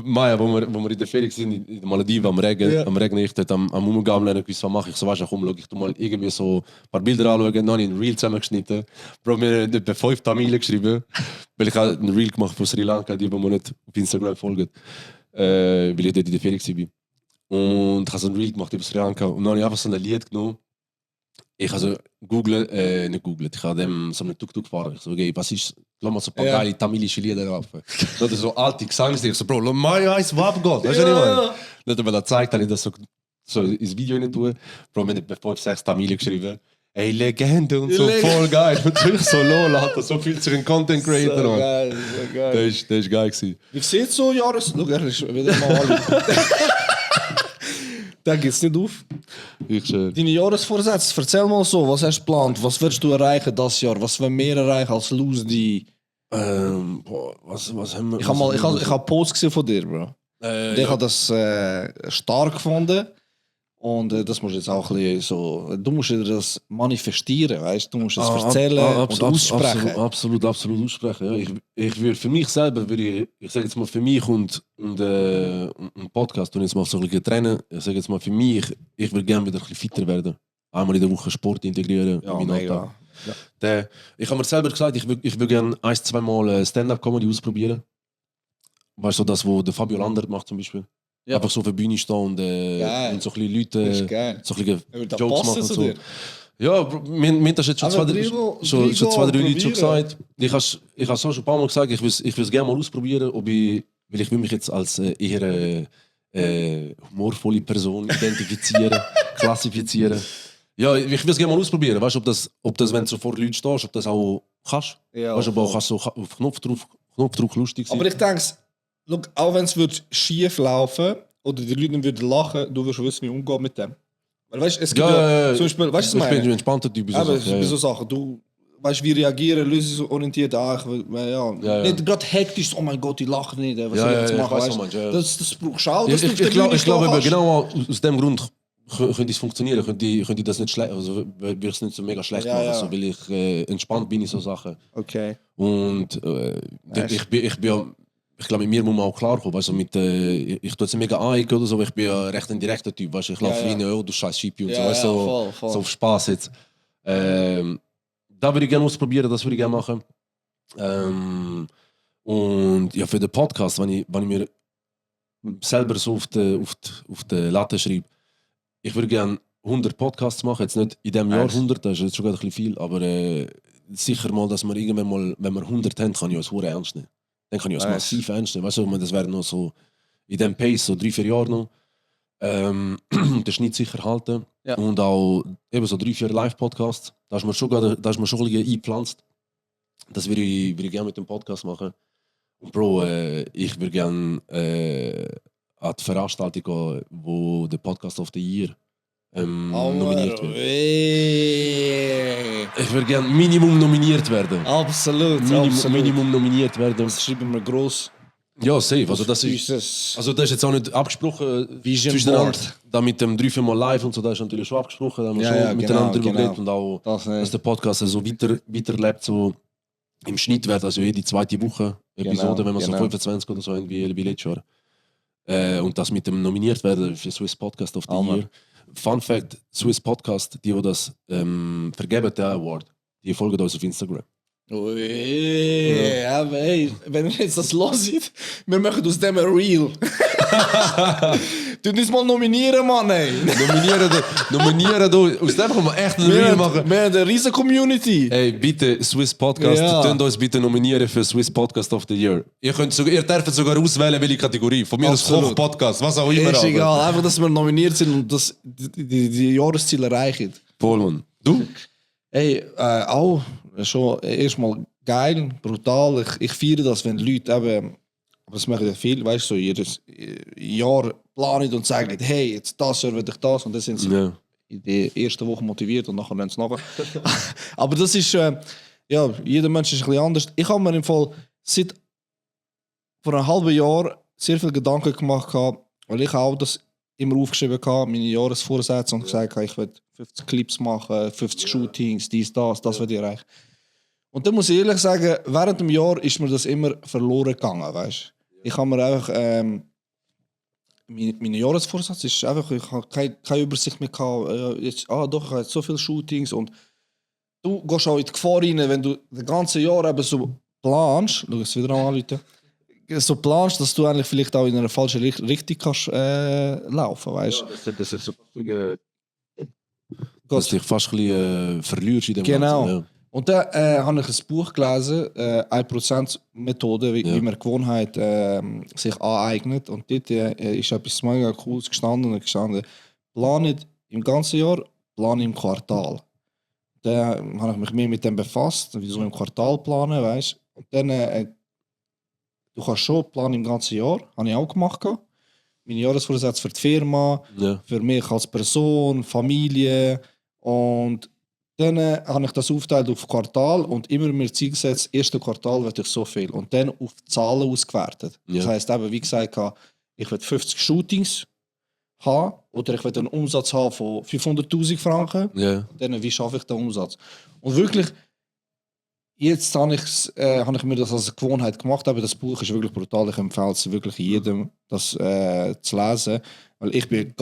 Maya, wo wir in der Ferien sind, in den Malediven am Regen, Ja. ich dort am Umgehen lernen, was mache ich. So, weißt du, komm, schau, ich tu mal irgendwie so ein paar Bilder anschauen, dann habe ich ein Reel zusammengeschnitten. Bro, mir haben etwa 5 Tamilen geschrieben, weil ich habe ein Reel gemacht von Sri Lanka, die mir nicht auf Instagram folgen, weil ich dort in der Ferien war. Und ich habe so ein Reel gemacht über Sri Lanka und dann habe ich einfach so ein Lied genommen. Ich habe so nicht googelt, ich habe dem so einen Tuk-Tuk gefahren. Ich so, okay, was ist, lass mal so ein paar Ja. geile tamilische Lieder drauf. So, das so alte Gesangslieder. Ich so, Bro, lass mal eins, was abgeht. Weißt du, was ich meine? Dann hat er mir das gezeigt, habe ich das so ins Video rein tun. Bro, wir haben etwa 5, 6 Tamilen geschrieben. Ey, Legende und so, voll geil. Und ich so, lol, hat er so viel zu den Content Creator. So Mann. geil, so geil. Das ist geil gewesen. Wie sieht so Schau, er ist wieder mal alle. Da geht's nicht auf. Deine Jahresvorsätze, erzähl mal so, was hast du geplant? Was wirst du erreichen das Jahr? Was wollen wir erreichen als Loose? Was haben wir? Ich habe Posts gesehen von dir, Bro. Ich habe das stark gefunden. Und das musst du jetzt auch ein bisschen so. Du musst dir das manifestieren, weißt du? Du musst es erzählen und aussprechen. Absolut aussprechen. Ja. Ich würde für mich selber, ich sage jetzt mal für mich und ein Podcast, und jetzt mal so ein bisschen trennen, ich sage jetzt mal für mich, ich würde gerne wieder ein bisschen fitter werden. Einmal in der Woche Sport integrieren Ja, in meinen mega. Alltag. Ich habe mir selber gesagt, ich würde gerne 1-2 Mal Stand-up-Comedy ausprobieren. Weißt du, das, was der Fabio Landert macht zum Beispiel. Ja. Einfach so auf der Bühne stehen und so ein bisschen Leute, Das ist geil. so ein bisschen Das Jokes passt machen und zu so. dir. Ja, Bro, mir haben das jetzt schon Aber zwei, Drigo, schon 2-3 Leute schon probieren. gesagt. Ich habe es schon ein paar Mal gesagt, ich will es gerne mal ausprobieren, weil ich will mich jetzt als eher humorvolle Person identifizieren, klassifizieren. Ja, ich will es gerne mal ausprobieren. Weißt du, ob das, wenn du so vor Leuten stehst, ob das auch kannst? Ja, Weißt du, aber auch kannst so auf Knopfdruck lustig sein. Aber ich denke, look, auch wenn es schief laufen oder die Leute nicht würden lachen, du wirst wissen, wie umgehen mit dem. Weil weißt, es gibt zum Beispiel, weißt du, was ich bin ich ein meine? entspannter Typ. Aber So bei so Sachen, du weißt du, wie reagieren, lösungsorientiert, Ja. nicht gerade hektisch, oh mein Gott, ich lache nicht, was Ja, soll ich ja, jetzt ich machen, weiß, weißt? was du meinst, ja. Das brauchst du auch, Ich, dass du ich, auf der ich glaube, Bühne stehen kannst. genau aus dem Grund könnte es funktionieren, könnte ich das nicht schlecht, also will ich es nicht so mega schlecht Ja, machen, ja. so, weil ich entspannt bin in so Sachen. Okay. Und ich glaube, mit mir muss man auch klarkommen, weißt du, ich tue es nicht mega anecken oder so, aber ich bin ja recht ein direkter Typ, weißt du, ich laufe Ja, ja. rein, oh, du scheiß Schipi und Ja, so, weißt du, ja, so, voll. so auf Spaß jetzt. Da würde ich gerne ausprobieren, das würde ich gerne machen. Und ja, für den Podcast, wenn ich mir selber so auf die Latte schreibe, ich würde gerne 100 Podcasts machen, jetzt nicht in diesem Jahr 100, das ist jetzt schon ein bisschen viel, aber sicher mal, dass wir irgendwann mal, wenn wir 100 haben, kann ich es hure ernst nehmen. Dann kann ich es massiv ernst nehmen. Weißt du, das wäre noch so in diesem Pace, so 3-4 Jahre noch. Den Schnitt sicher halten. Ja. Und auch eben so 3-4 Live-Podcasts. Da ist mir schon ein bisschen eingepflanzt. Das würde ich gerne mit dem Podcast machen. Und Bro, ich würde gerne an die Veranstaltung gehen, wo der Podcast of the Year nominiert wird. Ich würde gerne Minimum nominiert werden. Absolut, Minimum nominiert werden. Das schreiben wir gross. Ja, safe. Also das ist jetzt auch nicht abgesprochen. Vision Board. Da mit dem 3-4 Mal live und so, das ist natürlich schon abgesprochen. Da haben wir schon miteinander drüber geredet und auch, dass der Podcast so weiterlebt, so im Schnitt wird, also jede zweite Woche Episode, wenn man so 25 oder so wie letztes Jahr. Und das mit dem nominiert werden für Swiss Podcast of the Year. Fun Fact: Swiss Podcast, die das vergeben, der Award, die folgen uns auf Instagram. Ja, aber hey, wenn ihr jetzt das loset, wir machen aus dem ein Reel. Du uns mal nominieren, Mann, ey. Nominieren, aus dem können wir echt ein Reel machen. Wir haben eine riesen Community. Hey, bitte, Swiss Podcast, könnt uns bitte nominieren für Swiss Podcast of the Year. Ihr dürft sogar auswählen, welche Kategorie. Von mir aus Koch-Podcast, was auch immer. Ist egal, einfach, dass wir nominiert sind und dass die Jahresziele erreichen. Voll, Mann. Du? Hey, auch schon erstmal geil, brutal. Ich feiere das, wenn Leute eben, aber das machen ja viel, weißt du, so jedes Jahr planen und sagen, hey, jetzt das Jahr will ich das, und dann sind sie in der ersten Woche motiviert und nachher lernen sie nachher. Aber das ist, ja, jeder Mensch ist ein bisschen anders. Ich habe mir im Fall seit vor einem halben Jahr sehr viel Gedanken gemacht, weil ich auch das immer aufgeschrieben habe, meine Jahresvorsätze, und gesagt habe, ich will 50 Clips machen, 50 Shootings, das will ich erreichen. Und dann muss ich ehrlich sagen, während dem Jahr ist mir das immer verloren gegangen, weißt? Ich habe mir einfach, meine Jahresvorsatz ist einfach, ich habe keine Übersicht mehr gehabt, ich habe jetzt so viele Shootings, und du gehst auch in die Gefahr rein, wenn du das ganze Jahr eben so planst, schau es wieder an, Leute, so planst, dass du eigentlich vielleicht auch in eine falsche Richtung kannst laufen, weißt? Ja, das ist so, dass du dich fast ein bisschen verlierst in dem Genau. Ganzen. Ja. Und dann habe ich ein Buch gelesen, 1%-Methode, wie man Gewohnheit sich aneignet. Und dort ist etwas mega Cooles gestanden. Plane im ganzen Jahr, plane im Quartal. Dann habe ich mich mehr mit dem befasst, wie so im Quartal planen, weißt. Und dann, du kannst schon planen im ganzen Jahr, habe ich auch gemacht. Meine Jahresvorsätze für die Firma, für mich als Person, Familie. Und dann habe ich das aufgeteilt auf Quartal und immer mir Ziel gesetzt, erste Quartal will ich so viel. Und dann auf die Zahlen ausgewertet. Das heisst eben, wie gesagt, ich will 50 Shootings haben oder ich will einen Umsatz haben von 500'000 Franken. Ja. Dann, wie schaffe ich den Umsatz? Und wirklich, jetzt habe ich mir das als Gewohnheit gemacht, aber das Buch ist wirklich brutal. Ich empfehle es wirklich jedem, das zu lesen. Weil ich bin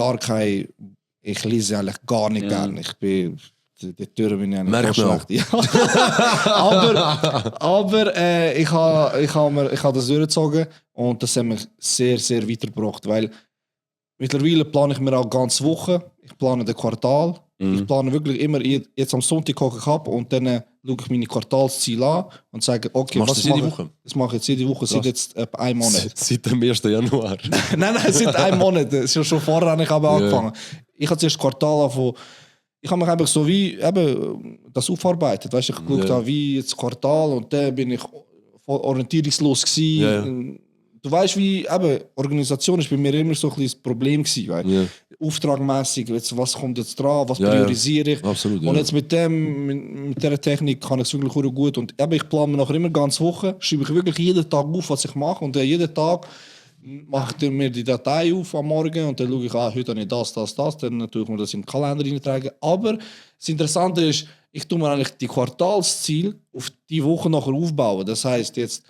ich lese eigentlich gar nicht gerne. Ich bin... Die Türen bin ich eigentlich schlecht. Ja. aber ich habe das durchgezogen und das hat mich sehr, sehr weitergebracht, weil mittlerweile plane ich mir auch ganze Woche, ich plane den Quartal, ich plane wirklich immer, jetzt am Sonntag gucke ich ab und dann schaue ich meine Quartalsziele an und sage, okay, was mache ich? Das mache ich jetzt jede Woche, seit jetzt einem Monat. Seit dem 1. Januar? nein, seit einem Monat. Das ist schon vorher habe ich angefangen. Ich habe zuerst Quartal angefangen. Ich habe mich einfach so wie eben das aufarbeitet. Weißt, ich geschaut, wie jetzt Quartal, und dann bin ich orientierungslos gewesen. Du weißt, wie eben Organisation ist bei mir immer so ein bisschen das Problem gewesen. auftragmäßig, jetzt, was kommt jetzt dran, was Ja, ja. priorisiere ich. Absolut, ja. Und jetzt mit dieser Technik kann ich es wirklich auch gut. Und eben, ich plane mir nachher immer ganz Woche, schreibe ich wirklich jeden Tag auf, was ich mache. Und jeden Tag mache ich mir die Datei auf am Morgen und dann schaue ich, heute habe ich das. Dann tue ich mir das in den Kalender eintragen. Aber das Interessante ist, ich tue mir eigentlich die Quartalsziele auf die Woche nachher aufbauen. Das heisst jetzt,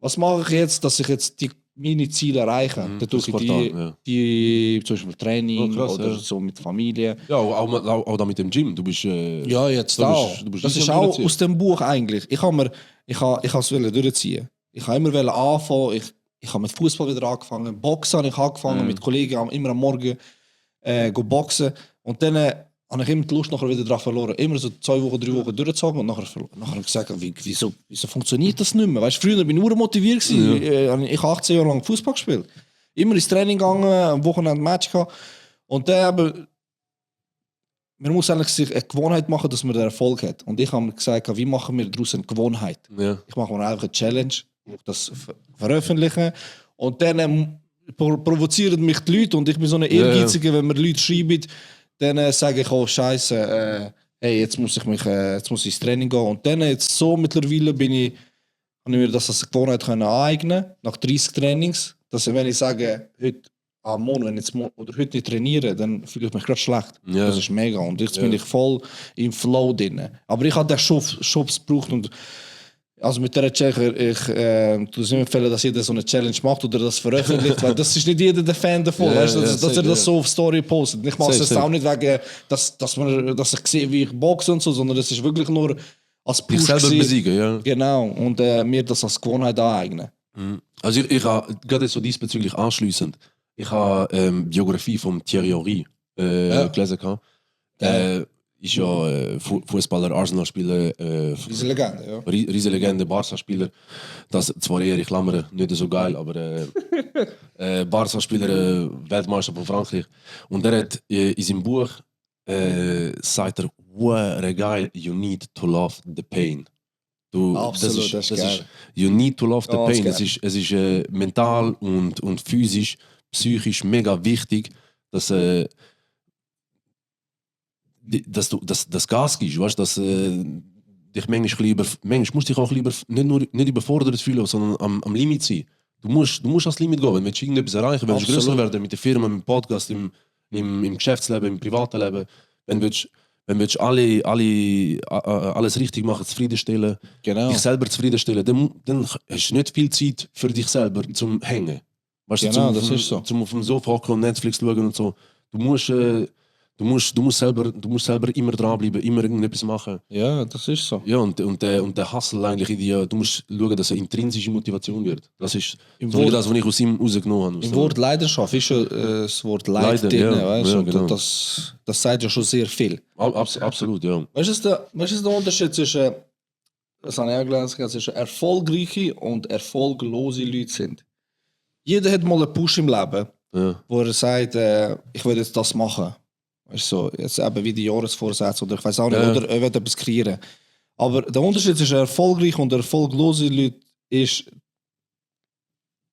was mache ich jetzt, dass ich jetzt meine Ziele erreiche? Dann tue das ich Quartal, die zum Beispiel Training Oh, krass, oder ja. so mit Familie. Ja, auch da mit dem Gym. Du bist. Ja, jetzt du auch. bist- du bist Das nicht ist am auch Durchziehen. aus dem Buch eigentlich. Ich es durchziehen. Ich habe immer anfangen. Ich habe mit Fußball wieder angefangen. Boxen habe ich angefangen mit Kollegen immer am Morgen go boxen. Und dann habe ich immer die Lust nachher wieder daran verloren. Immer so 2 Wochen, 3 Wochen durchgezogen und nachher habe ich gesagt, wieso funktioniert das nicht mehr? Weißt, früher bin ich nur motiviert gewesen. Ich habe 18 Jahre lang Fußball gespielt. Immer ins Training gegangen, am Wochenende ein Match gehabt. Und dann eben, man muss eigentlich sich eine Gewohnheit machen, dass man den Erfolg hat. Und ich habe mir gesagt, wie machen wir daraus eine Gewohnheit? Ja. Ich mache mir einfach eine Challenge, das veröffentlichen und dann provozieren mich die Leute und ich bin so ein Ehrgeiziger, wenn mir Leute schreiben, dann sage ich, oh Scheiße, hey, jetzt muss ich ins Training gehen. Und dann jetzt so mittlerweile habe ich mir das als Gewohnheit können aneignen, nach 30 Trainings, dass wenn ich sage, heute wenn ich oder heute nicht trainiere, dann fühle ich mich gerade schlecht. Ja. Das ist mega. Und jetzt bin ich voll im Flow drin. Aber ich habe den Schubs gebraucht und also mit dieser Challenge, ich tue es immer empfehlen, dass jeder so eine Challenge macht oder das veröffentlicht, weil das ist nicht jeder der Fan davon, Ja, weißt du, dass safe, er das so auf Story postet. Ich mache es Safe, jetzt auch nicht wegen, dass ich sehe, wie ich boxe und so, sondern das ist wirklich nur als Dich Push selber gewesen. besiegen, ja. Genau, und mir das als Gewohnheit aneignen. Also ich habe gerade so diesbezüglich anschliessend. Ich habe Biografie von Thierry Henry gelesen. Ist ja Fußballer, Arsenal-Spieler, Diese Legende, ja. riesige Legende, Barca-Spieler. Das zwar eher, ich klammere, nicht so geil, aber Barca-Spieler, Weltmeister von Frankreich. Und er hat in seinem Buch sagt er, what a guy, you need to love the pain. Absolut, das ist geil. You need to love the Ja, pain. das Es ist mental und physisch, psychisch mega wichtig, dass du das Gas gibst, weißt, dass dich manchmal musst dich auch lieber nicht überfordert fühlen, sondern am Limit sein. Du musst ans Limit gehen, wenn du irgendetwas erreichen willst, wenn du größer werden mit der Firma, mit dem Podcast, im Geschäftsleben, im privaten Leben, wenn du alles richtig machen, zufriedenstellen, Genau. dich selber zufriedenstellen, dann hast du nicht viel Zeit für dich selber zum Hängen. Weißt Genau, du, das ist so. Zum auf dem Sofa hocken und Netflix schauen und so. Du musst selber immer dranbleiben, immer irgendetwas machen. Ja, das ist so. Ja, und der Hustle eigentlich, du musst schauen, dass eine intrinsische Motivation wird. Das ist Im so Wort- das, was ich aus ihm rausgenommen habe. Im Wort Leidenschaft ist ja das Wort Leid Leiden, drin, ja. weißt du? Ja, Und genau. das sagt ja schon sehr viel. Absolut, ja. Weißt du, was ist der Unterschied zwischen, das habe ich auch gelernt, zwischen erfolgreiche und erfolglose Leute sind? Jeder hat mal einen Push im Leben, Ja. wo er sagt, ich will jetzt das machen. Weißt du, so, jetzt eben wie die Jahresvorsätze oder ich weiß auch nicht, Ja. oder er will etwas kreieren. Aber der Unterschied zwischen erfolgreichen und erfolglosen Leuten ist,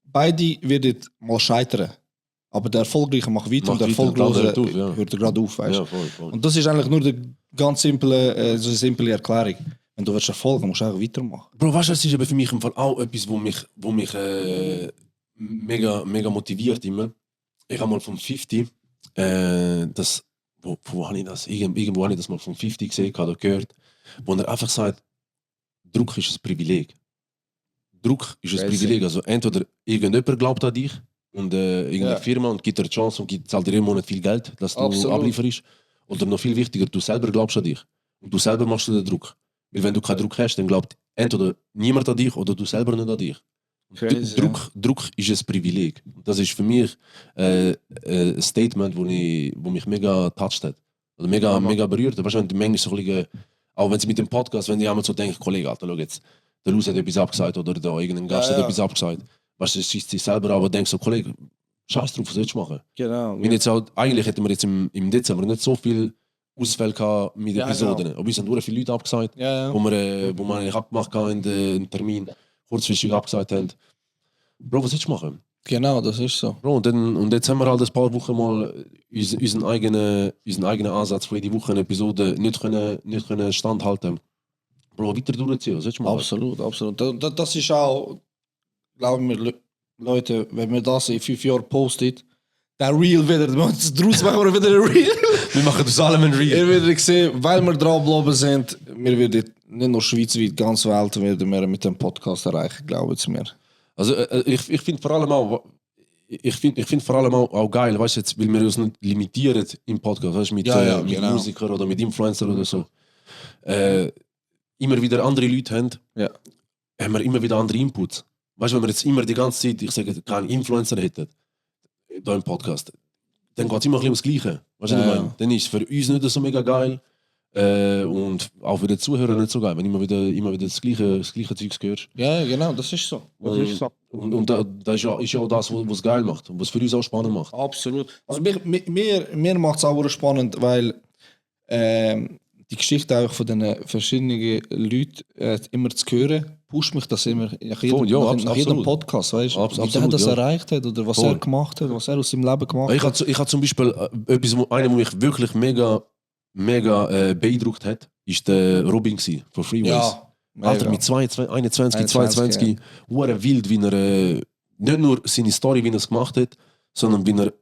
beide werden mal scheitern. Aber der Erfolgreiche macht weiter und der Macht weiter, der Erfolglose andere hört auf, ja. hört er gerade auf. Weißt? Ja, voll. Und das ist eigentlich nur die ganz simple, so eine simple Erklärung. Wenn du willst erfolgen, musst du einfach weitermachen. Bro, weißt du, das ist eben für mich im Fall auch etwas, wo mich mega motiviert immer. Ich habe mal vom 50, wo habe ich das? Irgendwo habe ich das mal vom 50 gesehen oder gehört, wo er einfach sagt, Druck ist ein Privileg. Druck ist ein Crazy. Privileg. Also entweder irgendjemand glaubt an dich und irgendeine Ja. Firma und gibt dir eine Chance und zahlt dir jeden Monat viel Geld, dass du Absolut. ablieferst. Oder noch viel wichtiger, du selber glaubst an dich. Und du selber machst den Druck. Weil wenn du keinen Druck hast, dann glaubt entweder niemand an dich oder du selber nicht an dich. Crazy, Druck ist ein Privileg. Das ist für mich ein Statement, wo mich mega touched hat. Oder mega berührt. Weißt du, wenn die manchmal so ein bisschen, auch wenn sie mit dem Podcast, wenn die einmal so denken, Kollege, Alter, schau jetzt, der Luz hat etwas abgesagt oder da irgendein Gast Ja, hat ja. etwas abgesagt. Weißt du, es schießt sich selber an, aber denkst so, Kollege, scheiß drauf, was willst du machen? Genau. Wir jetzt auch, eigentlich hätten wir jetzt im Dezember nicht so viel Ausfälle gehabt mit Ja, Episoden. genau. Aber uns haben nur viele Leute abgesagt, Ja, ja. wo wir eigentlich abgemacht haben in den Termin, kurzfristig abgesagt haben. Bro, was willst du machen? Genau, das ist so. Bro, und jetzt haben wir halt ein paar Wochen mal unseren eigenen Ansatz für die Woche eine Episode nicht können standhalten. Bro, weiter durchziehen, was sollst du machen? Absolut, absolut. Das ist auch, glauben wir, Leute, wenn wir das in 5 Jahren postet, der Reel wieder, daraus machen wir wieder ein Reel. Wir machen das allem ein Reel. Ihr werdet sehen, weil wir dranbleiben sind, wir werden nicht nur schweizweit, ganz Welt werden wir mit dem Podcast erreichen, glauben Sie mir. Also ich finde vor allem auch, ich find vor allem auch geil, weißt du, jetzt, weil wir uns nicht limitieren im Podcast, weißt, mit genau. Musikern oder mit Influencern oder so. Immer wieder andere Leute haben, Ja. haben wir immer wieder andere Inputs. Weißt du, wenn wir jetzt immer die ganze Zeit, ich sage, keinen Influencer hätten, da im Podcast, dann geht es immer ein bisschen ums Gleiche. Weißt du, was ich meine? Dann ist es für uns nicht so mega geil und auch für die Zuhörer nicht so geil, wenn immer wieder das gleiche Zeugs hörst. Ja, genau, das ist so. Das ist so. Und da ist ja auch das, was geil macht und was für uns auch spannend macht. Absolut. Also mir macht es auch spannend, weil die Geschichte auch von den verschiedenen Leuten immer zu hören, pusht mich das immer nach jedem Podcast, weißt du, wie der das erreicht hat oder was er gemacht hat, was er aus seinem Leben gemacht hat. Ich habe zum Beispiel einer, der mich wirklich mega beeindruckt hat, ist der Robin von Freeways. Ja, Alter, mit 22, hure wild, wie er nicht nur seine Story, wie er es gemacht hat, sondern wie er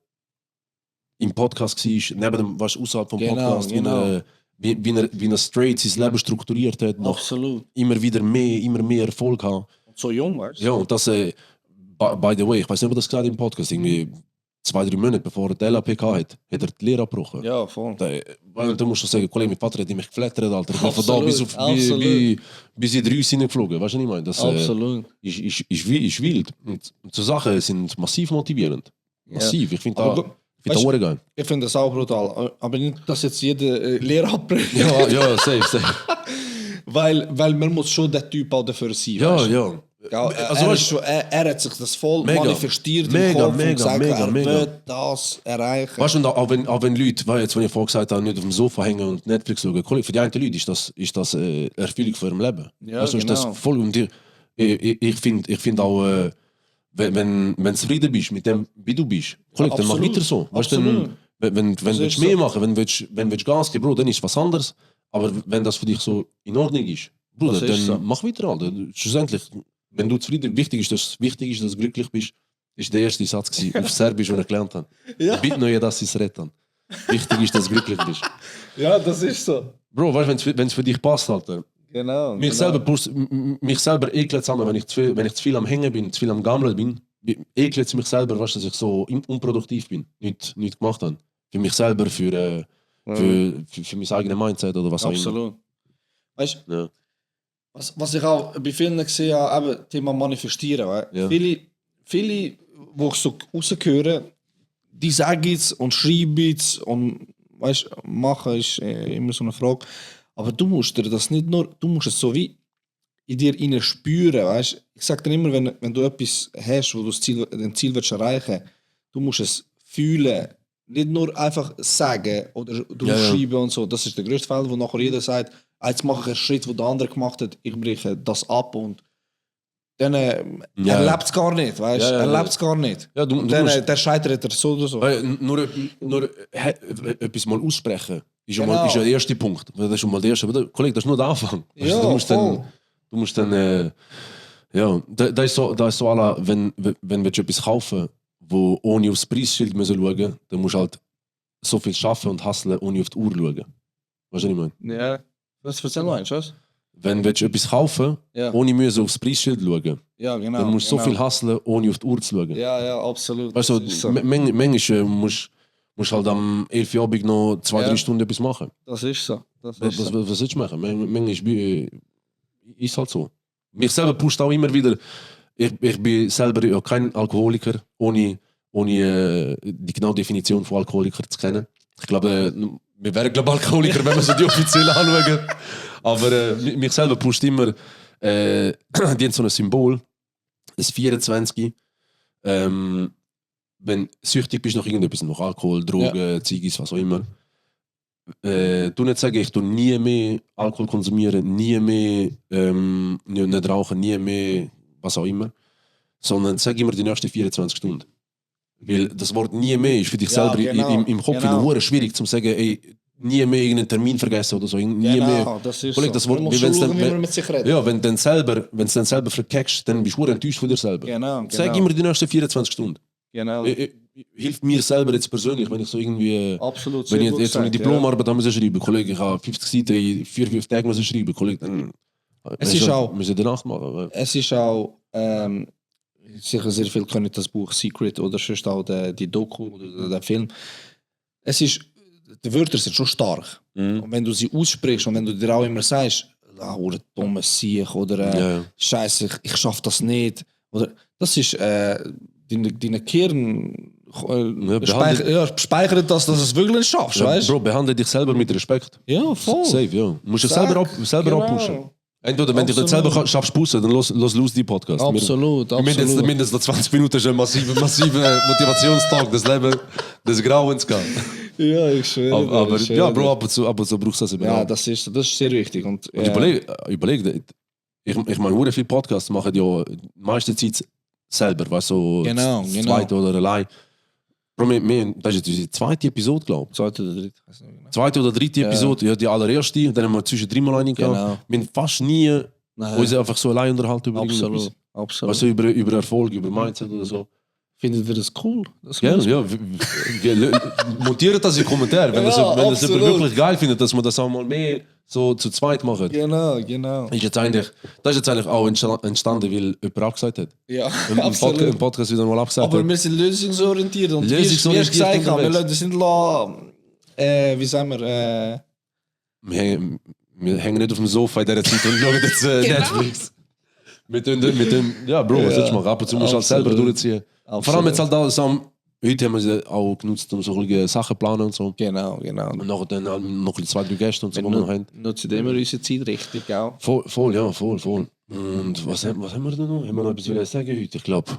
im Podcast war, neben dem, was außerhalb vom Podcast, wie er straight sein Leben strukturiert hat, noch Absolut. immer mehr Erfolg hat. So jung, weißt du? Ja, und das, by the way, ich weiß nicht, ob er das gesagt hat im Podcast, irgendwie 2-3 Monate bevor er die LAP hatte, hat er die Lehre abgebrochen. Ja, voll. Da musst du sagen, Kollege, mein Vater hat mich geflattert, Alter. Ich bin von da Absolut, bis in 3 hineingeflogen. Weißt du, was ich meine? Das Absolut. ist wild. Und so Sachen sind massiv motivierend. Massiv. Ich finde Aber das auch geil. Ich finde das auch brutal. Aber nicht, dass jetzt jeder Lehre abbricht. Ja, safe. weil man muss schon der Typ auch dafür sein. Ja, weißt du? ja. Ja, Also, er hat sich das voll Mega. manifestiert Mega, im Kopf und mega, gesagt, mega, er mega. wird das erreichen. Weißt du, und auch wenn Leute, weil jetzt, wenn ich vorher gesagt habe, nicht auf dem Sofa hängen und Netflix schauen, Kollege, für die einen Leute ist das Erfüllung für ihrem Leben. Ja, weißt du, ist genau. das voll und ich find auch, wenn du zufrieden bist mit dem, wie du bist, Kollege, dann mach absolut. weiter so. Weißt du, Absolut. wenn du ist mehr so. machen, wenn du Gas geben, Bro, dann ist was anderes. Aber wenn das für dich so in Ordnung ist, Bruder, Das ist dann so. mach weiter, Alter. Schlussendlich, wenn du zufrieden bist, wichtig ist, dass du glücklich bist, ist der erste Satz gewesen, auf Serbisch, den ich gelernt habe. Ja. Bitte nur, dass sie es retten. Wichtig ist, dass du glücklich bist. Ja, das ist so. Bro, weißt du, wenn es für dich passt, Alter. Genau. Mich selber ekelt es an, wenn ich zu viel am Hängen bin, zu viel am Gammeln bin, ekelt es mich selber, weißt du, dass ich so unproduktiv bin, nicht gemacht habe. Für mich selber, für mein eigenes Mindset oder was auch immer. Absolut. Weißt du, Ja. was ich auch bei vielen gesehen habe, eben Thema Manifestieren. Weil Ja. Viele, die ich so rausgehören, die sagen es und schreiben es und weißt, machen ist immer so eine Frage. Aber du musst dir das nicht nur, du musst es so wie in dir innen spüren. Weißt? Ich sage dir immer, wenn du etwas hast, wo du dein Ziel willst erreichen, du musst es fühlen. Nicht nur einfach sagen oder schreiben und so. Das ist der größte Fall, wo nachher jeder sagt, jetzt mache ich einen Schritt, den der andere gemacht hat, ich breche das ab und dann er lebt es gar nicht, weißt du? Er lebt es gar nicht. Ja, du Und dann musst- der scheitert er so oder so. Nur etwas mal aussprechen ist ja, Genau. mal, ist ja der erste Punkt. Das ist schon mal der erste. Aber Kollege, das ist nur der Anfang. Weißt Ja, du musst voll. dann da ist so à la, wenn du etwas kaufen, wo ohne aufs Preisschild müssen schauen, dann musst du halt so viel schaffen und hustlen, ohne auf die Uhr schauen. Weißt du, was ich meine? Ja. Was erzähl mal, was? Wenn du etwas kaufen, Ja. ohne müssen aufs Preisschild schauen, Ja, genau. dann musst du genau. so viel hustlen, ohne auf die Uhr zu schauen. Ja, absolut. Weißt du, Das ist so. manchmal musst du halt am 11 Uhr Abend noch 2-3 Stunden etwas machen. Das ist so. Das Was ist so. sollst du machen? Manchmal ist halt so. Mich selber pusht auch immer wieder. Ich bin selber ja kein Alkoholiker, ohne die genaue Definition von Alkoholiker zu kennen. Ich glaube, wir wären Alkoholiker, wenn wir so die offiziell anschauen. Aber mich selber pusht immer, die haben so ein Symbol, das 24. Wenn du süchtig bist nach irgendetwas, nach Alkohol, Drogen, Ziggis, was auch immer, du nicht sagen, ich tu nie mehr Alkohol konsumieren, nie mehr nicht rauchen, nie mehr was auch immer, sondern sag immer die nächsten 24 Stunden. Weil das Wort nie mehr ist für dich Ja, selber genau, im Kopf genau. wieder schwierig zu sagen, ey, nie mehr irgendeinen Termin vergessen oder so. Nie mehr. das ist Kollege, so. das Wort, Man muss wie wenn's schauen, dann- wie man mit sich redet. Ja, wenn du dann selber verkackst, dann bist du enttäuscht von dir selber. Genau, Sag genau. immer die nächsten 24 Stunden. Genau. Hilft mir selber jetzt persönlich, wenn ich so irgendwie... Absolut. Wenn sehr ich gut jetzt eine gesagt, Diplomarbeit haben schreiben, Kollege, ich habe 50 Seiten in 4-5 Tagen müssen schreiben, Kollege, dann... Es ist auch- Müssen wir danach machen. ja. Es ist auch sicher sehr viel können das Buch Secret oder sonst auch die Doku oder der Film. Es ist, die Wörter sind schon stark. Und wenn du sie aussprichst und wenn du dir auch immer sagst, oder dumme Sieg oder Ja. Scheiße, ich schaff das nicht. Oder, das ist deine Kern speichert das, dass du es wirklich schaffst, Ja, weißt du? Bro, behandle dich selber mit Respekt. Ja, voll. Safe, ja. Musst du Zack, selber genau. abpushen. Entweder, wenn du das selber schaffst, pushen, dann los die Podcast. Absolut, Wir jetzt absolut. mindestens 20 Minuten schon massive Motivationstag, das Leben des Grauens gehen. Ja, ich schwöre. Aber ich ja, schwöre. Bro, ab und zu brauchst du das eben Ja, auch. das ist sehr wichtig. Und, Und überleg, ich meine, sehr viele Podcasts machen ja die meiste Zeit selber, weißt du, so Genau, das genau. zweite oder allein. Bro, das ist jetzt unsere zweite Episode, glaube ich. zweite oder dritte. weiß nicht genau. Zweite oder dritte Episode, ja, die allererste, dann haben wir zwischen dreimal eine gehabt. Genau. Wir haben fast nie uns einfach so allein unterhalten über Absolut. irgendetwas. Absolut. Weißt du, über Erfolg, über Mindset oder so. Findet ihr das cool? Das Gerne, muss- ja. Montiert das in die Kommentare, wenn Ja, das jemand absolut. wirklich geil findet, dass wir das auch mal mehr so zu zweit machen. Genau, genau. Das ist jetzt eigentlich auch entstanden, weil jemand abgesagt hat. Ja, Im absolut. Podcast wieder mal abgesagt Aber hat. wir sind lösungsorientiert. Und Lösungsorientiert wie ich gesagt habe, unterwegs. wir sind wie sagen wir, Wir hängen nicht auf dem Sofa in dieser Zeit und schauen jetzt Netflix. Mit dem, ja, Bro, was sollst du machen? Ab und zu musst du halt selber Absolut. durchziehen. Absolut. Vor allem jetzt halt alles heute haben wir sie auch genutzt, um so ein Sachen zu planen und so. Genau. Und nachher dann halt noch 2-3 Gäste und so, die wir noch haben. Nutzen immer unsere Zeit richtig, auch. Voll. Und was haben wir denn noch? Haben wir noch etwas zu sagen heute? Ich glaube,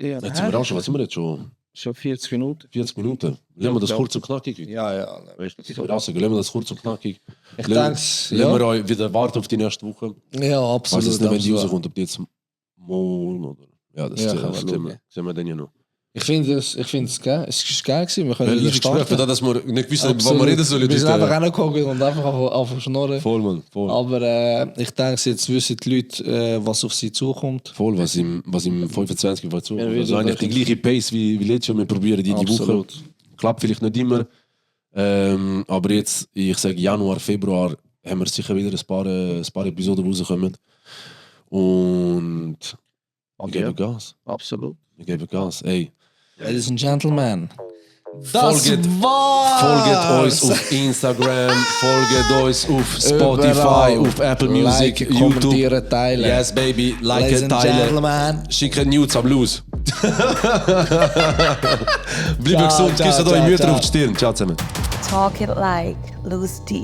Ja, jetzt sind wir auch schon, was sind wir jetzt schon? schon 40 Minuten. 40 Minuten. Lassen wir das kurz und knackig heute. Ja. Weißt du, ich würde auch sagen, lassen wir das kurz und knackig. Ich Lassen denke, wir euch wieder warten auf die nächste Woche. ja, Was absolut. ist nicht, wenn die absolut. rauskommt, ob die jetzt morgen oder... Ja, das Ja, kann man schauen. sehen wir dann ja noch. Ich finde es geil. Es ist geil gewesen. Wir können Weil wieder ich Gespräch, für starten. das, dass wir nicht wissen, was Absolut. wir reden sollen. Wir sind heute. einfach reingeguckt und einfach auf schnurren. Voll, Mann, voll. Aber ich denke, jetzt wissen die Leute, was auf sie zukommt. Voll, was im 25 war zu. Ja, Also wieder eigentlich die wirklich. gleiche Pace wie letztes Jahr. Wir probieren die Woche. Absolut. Klappt vielleicht nicht immer. Aber jetzt, ich sage Januar, Februar, haben wir sicher wieder ein paar Episoden rauskommen. Und wir geben Gas. Absolut. Wir geben Gas. Ey, Ladies and Gentlemen. folgt uns auf Instagram, folgt uns auf Spotify, Überall. auf Apple Music, Liken, YouTube. kommentieren, teilen. Yes, baby. Ladies Liken, and teilen. Gentlemen. Schicken Nudes am Blues. Bleiben Ciao, gesund, ciao, küssen ciao, eure Mütter ciao. auf die Stirn. Ciao zusammen. Talk it like Loose D.